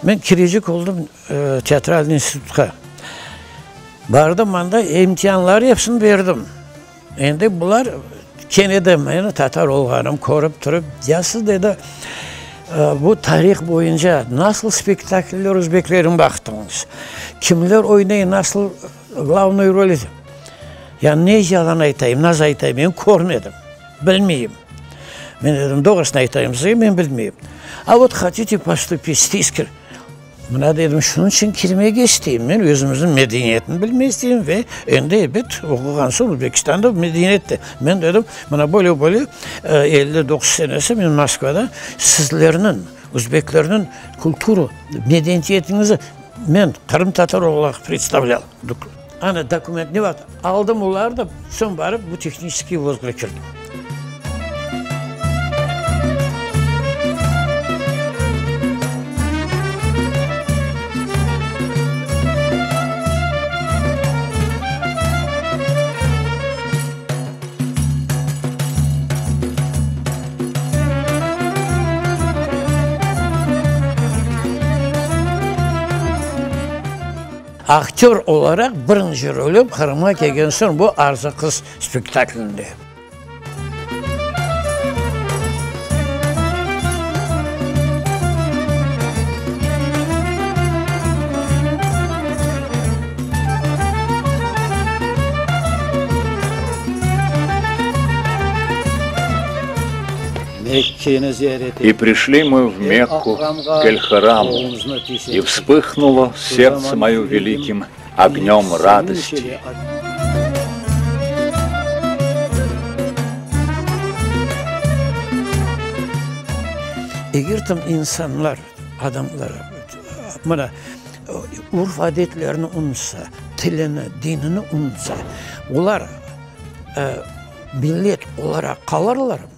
Men kirecek oldım teatral institutqa. Bardım anda, imtianları epsini berdim. Endi bular kene de meni tatar olğanım körip turıp, ya siz, dedi, bu tarih boyunca nasıl spektakller özbeklerniñ baqtıñız, kimler oynay, nasıl glavnoy rol, ya ne yalan aytayım, nasıl aytayım, men körmedim, bilmeyim. Men dedim, doğrusını aytayım sizge, men bilmeyim. A vot hotite postupit, Mına, dedim, şunıñ içün kirmege isteyim. Men özümizniñ medeniyetini bilmege isteyim ve endi, ebet, oquğan soñ Özbekistanda medeniyet de. Men dedim, mına böyle-böyle 59 senesi men Moskvada sizlerniñ, özbeklerniñ kultura, medeniyetinizi men qırımtatar olaraq predstavlâl. Ana, dokument ne vaqıt aldım olarnı da, soñ barıp bu tehniçeskiy vuzğa kirdim. Aktör olaraq birinci rolüm Qırımğa kelgen soñ bu Arzı qız spektaklinde. И пришли мы в Мекку, к Эль-Хараму, и вспыхнуло сердце мое великим огнем радости. Eger tam insanlar, adamlar, mına, urf-adetlerini unutsa, tilini, dinini unutsa, olar millet olaraq qalırlarmı?